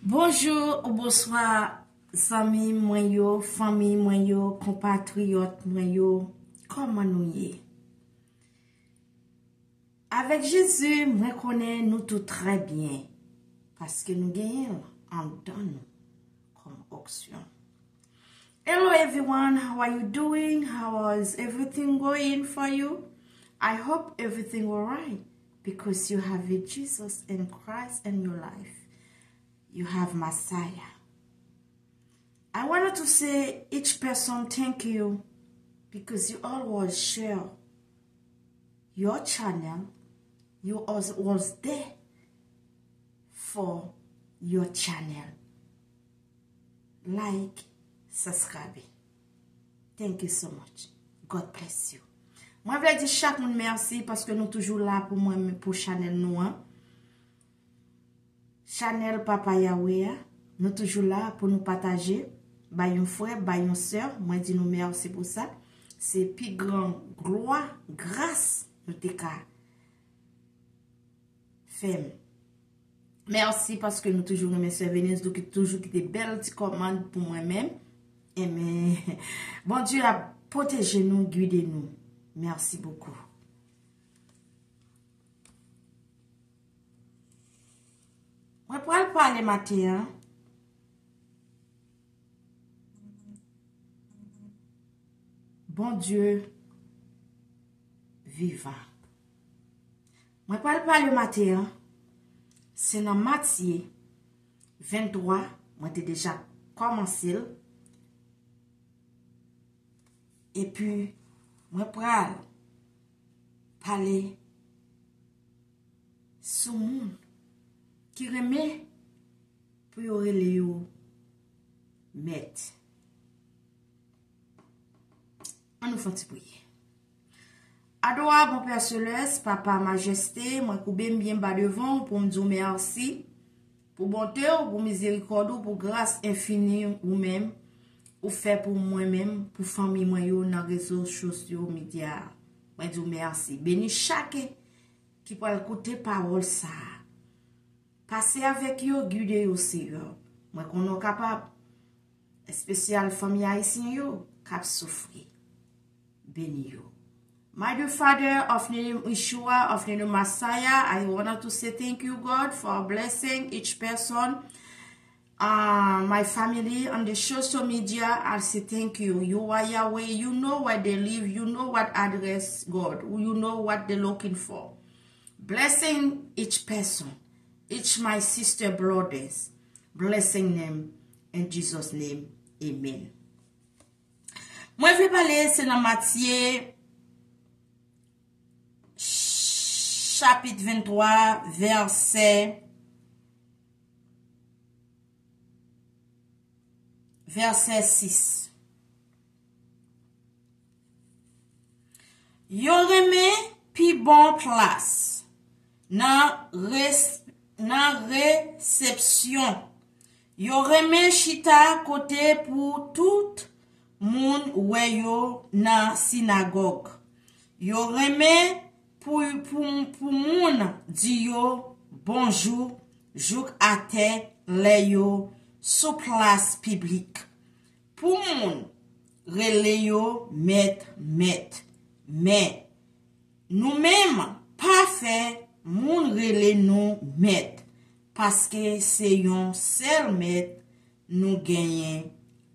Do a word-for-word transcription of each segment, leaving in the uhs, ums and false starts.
Bonjou ou bonswa, zanmi mwen yo, fanmi mwen yo, konpatriyòt mwen yo, kòman nou ye? Avèk Jezi, mwen konnen nou tout trè byen, paske nou genyen l anndan nou kòm onksyon. Hello everyone, how are you doing? How is everything going for you? I hope everything alright because you have a Jesus and Christ in your life. You have Messiah. I wanted to say each person thank you because you always share your channel. You always there for your channel. Like, subscribe. Thank you so much. God bless you. Mwen vle di chak moun mèsi paske nou toujou la pou mwen, pou chanèl nou an. Chanèl Papa Yahweh a, nou toujou la pou nou pataje, bay yon frè, bay yon sè, mwen di nou mèsi pou sa. Se pi gran glwa, gras nou te ka fè m. Mèsi paske nou toujou renmen sè Venise, nou ki toujou kite bèl ti kòmand pou mwen menm. Amen. Bondye ap pwoteje nou, gide nou. Mèsi bokou. Mwen pral pale maten an. Bondye vivan. Mwen pral pale maten an. Se nan Matye venntwa, mwen te deja kòmanse l. Epi, mwen pral pale sou moun ki renmen pou yo rele yo mèt. Ann nou fè yon ti priye. Adorab Pè Selès, Papa Majeste, mwen koube m byen ba devan w pou m di w mèsi pou bonte w, pou mizerikòd ou, pou gras enfini ou menm ou fè pou mwen menm, pou fanmi mwen yo nan rezo sosyo medya a. Mwen di w mèsi. Beni chak ki pral koute pawòl sa a. Pase avèk yo, gide yo, Seyè. Mwen konnen w kapab. Espesyal fanmi ayisyen yo k ap soufri. Beni yo. My dear Father, of the name Yeshua, of the name Messiah, I wanted to say thank you, God, for blessing each person. Uh, my family on the social media, I say thank you. You are Yahweh. You know where they live. You know what address, God. You know what they're looking for. Blessing each person, each my sister, brothers. Blessing them in Jesus' name. Amen. Mwen vle pale, se nan Matye chapit venntwa, vèsè, vèsè sis. Yo renmen pi bon plas nan res-, nan resepsyon. Yo renmen chita kote pou tout moun wè yo nan sinagòg. Yo renmen pou, pou, pou moun di yo bonjou jouk atè lè yo sou plas piblik. Pou moun rele yo mèt, mèt. Men, nou menm, pa fè moun rele nou mèt, paske se yon sèl mèt nou genyen,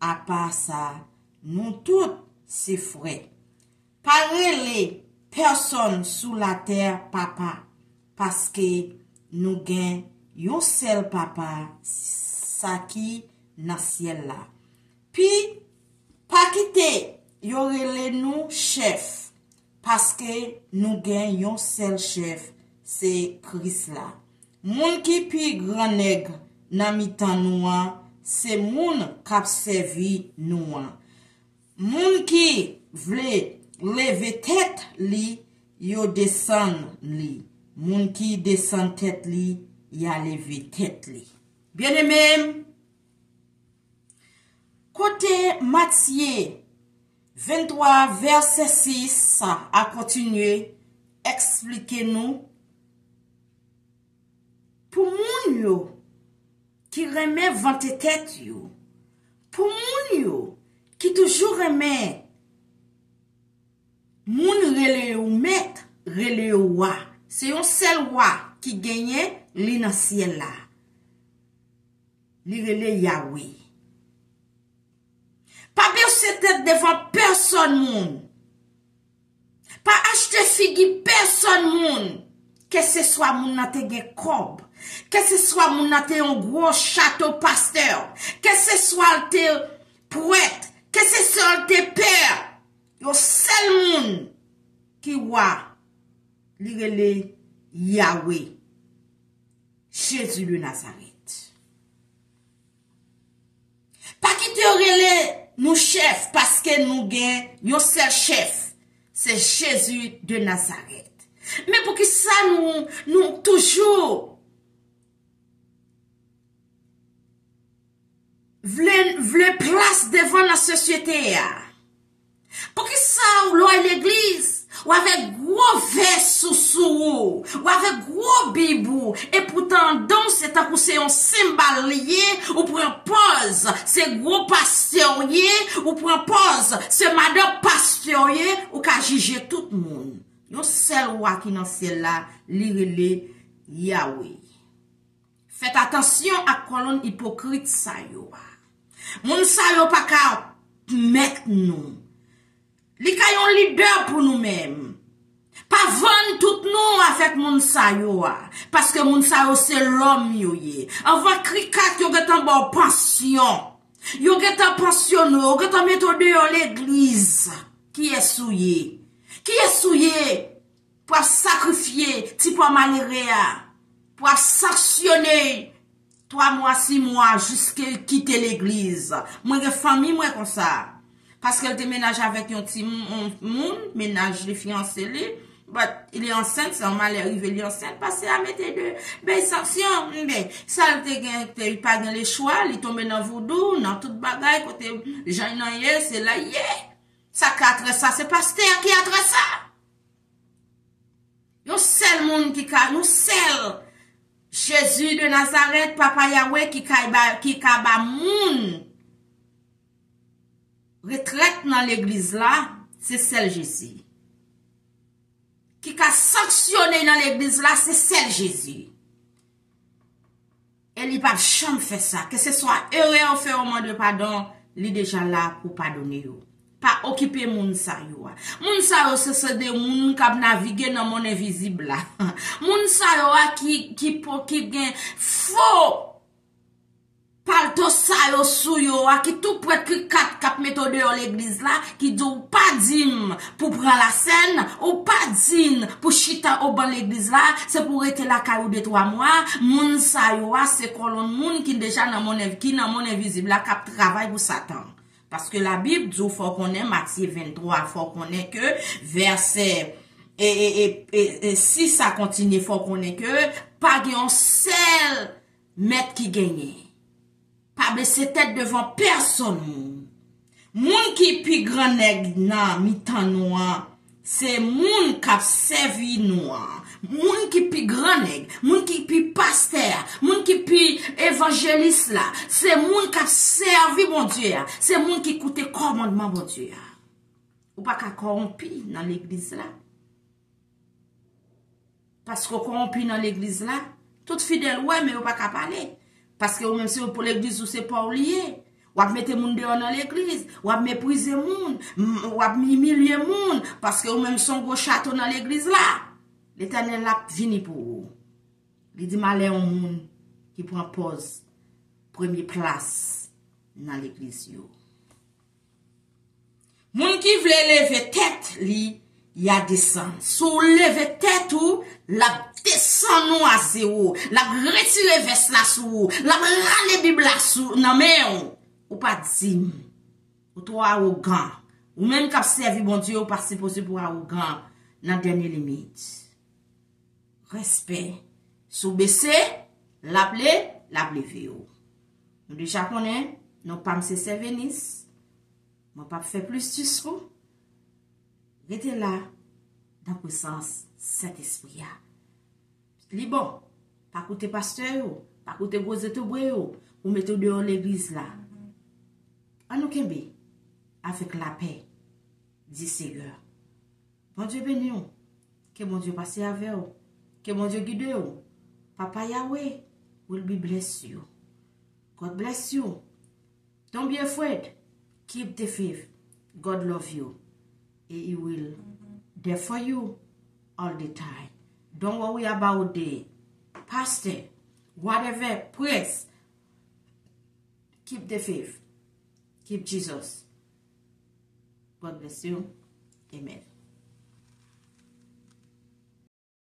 apa sa, nou tout se frè. Pa rele pèsonn sou latè papa, paske nou gen yon sèl Papa, sa ki nan syèl la. Pi, pa kite yo rele nou chèf, paske nou gen yon sèl chèf, se Kris la. Moun ki pi gran nèg nan mitan nou an, se moun k ap sèvi nou an. Moun ki vle leve tèt li, yo desann li. Moun ki desann tèt li, y a leve tèt li. Byeneme m, kote Matye venntwa, vèsè sis a kontinye eksplike nou, pou moun yo ki renmen vante tèt yo. Pou moun yo ki toujou renmen moun rele yo mèt, rele yo wa. Se yon sèl wa ki genyen, li nan syèl la. Li rele Yawe. Pa bese tèt devan pèsòn moun. Pa achte figi pèsòn moun. Keseswa moun nan te gen kòb, keseswa moun nan te yon gwo chato pastè, keseswa l te prèt, keseswa l te pè, yon sèl moun ki wa, li rele Yawe, Jezi de Nazarèt. Pa kite yo rele nou chèf, paske nou gen yon sèl chèf, se Jezi de Nazarèt. Men poukisa nou, nou toujou vle, vle plas devan nan sosyete a? Poukisa w lè w al legliz, w avèk gwo vès sou, sou ou, w avèk gwo bib ou, epoutan andan w se tankou se yon senbal li ye, ou pran pòz se gwo pastè w ye, ou pran pòz se madanm pastè w ye, ou ka jije tout moun. Yon sèl wa ki nan syèl la, li rele Yawe. Fèt atansyon ak kolonn ipokrit sa yo a. Moun sa yo pa ka mèt nou. Li ka yon lidè pou nou menm. Pa vann tout nou avèk moun sa yo a, paske moun sa yo se lòm yo ye. Anvan krikat, yo gentan ba w pansyon. Yo gentan pansyone w, yo gentan mete w deyò legliz. Kiyès ou ye? Kiyès ou ye? Pou ap sakrifye ti pwa malere a, pou ap sanksyone twa mwa, sis mwa, jiske l kite legliz. Mwen gen fanmi mwen konsa. Paske l te menaje avèk yon ti moun, moun, mennaj li, fiyanse li. But li ansent, se yon malè rive li ansent, pastè a mete de, bay sanksyon, men sa l te gen, te pa gen lechwa, li tonbe nan voudou, nan tout bagay, kote jan nan ye, se la ye. Sa k atrè sa, se pastè a ki atrè sa. Yon sèl moun ki ka, yon sèl Jezi de Nazarèt, Papa Yawe ki ka ba, ki ka ba moun retrèt nan legliz la, se sèl Jezi. Ki ka sanksyone nan legliz la, se sèl Jezi. E li p ap janm fè sa. Keseswa erè ou fè, ou mande padon, li deja la pou padone yo. Pa okipe moun sa yo a. Moun sa yo se, se de moun k ap navige nan monn envizib la. Moun sa yo a ki, ki po, ki gen fo palto sa yo sou yo a, ki tou prèt ki kat k ap mete w deyò legliz la, ki di w pa di m pou pran lasèn, ou pa di n pou chita oban legliz la, se pou rete lakay ou de twa mwa. Moun sa yo a, se kolonn moun ki deja nan monn env-, ki nan monn envizib la, k ap travay pou Satan. Paske Labib di w fò w konnen, Matye venntwa, fò w konnen ke vèsè e, e, e, e, e sis a kontinye, fò w konnen ke pa gen yon sèl mèt ki genyen. Pa bese tèt devan pèsonn moun. Moun ki pi gran nèg nan mitan nou an, se moun k ap sèvi nou an. Moun ki pi gran nèg, moun ki pi pastè a, moun ki pi evanjelis la, se moun k ap sèvi Bondye a, se moun ki koute kòmandman Bondye a. Ou pa ka kòwonpi nan legliz la. Paske w kòwonpi nan legliz la, tout fidèl wè, men yo pa ka pale. Paske ou menm se pou legliz ou, se pa w li ye. W ap mete moun deyò nan legliz, w ap meprize moun, m-, w ap imilye moun, paske ou menm se yon gwo chato nan legliz la. Letènèl ap vini pou ou. Li di malè yon moun ki pran pòz premye plas nan legliz yo. Moun ki vle leve tèt li, y a desann. Si w leve tèt ou, l ap desann ou a zewo. L ap retire vès la sou ou. L ap rale Bib la sou, nan men w. Ou pa diy. Ou twò awogan. Ou menm k ap sèvi Bondye, ou pa sipoze pou awogan nan dènye limit. Respè. Si w bese, l ap le, l ap leve w. Nou deja konnen, non pa m se Sè Venis. Mwen p ap fè plis diskou. Rete la, nan prezans Sentespri a. Li bon. Pa koute pastè yo, pa koute gwo zetobre yo, ou mete w deyò legliz la. Ann nou kenbe avèk lapè di Seyè. Bondye beni w. Ke Bondye pase avè w. Ke Bondye gide w. Papa Yahweh will be bless you. God bless you. Don't be afraid. Keep the faith. God love you. And he will there for you all the time. Don't worry about the pastor. Whatever, press. Keep the faith. Keep Jesus. God bless you. Amen.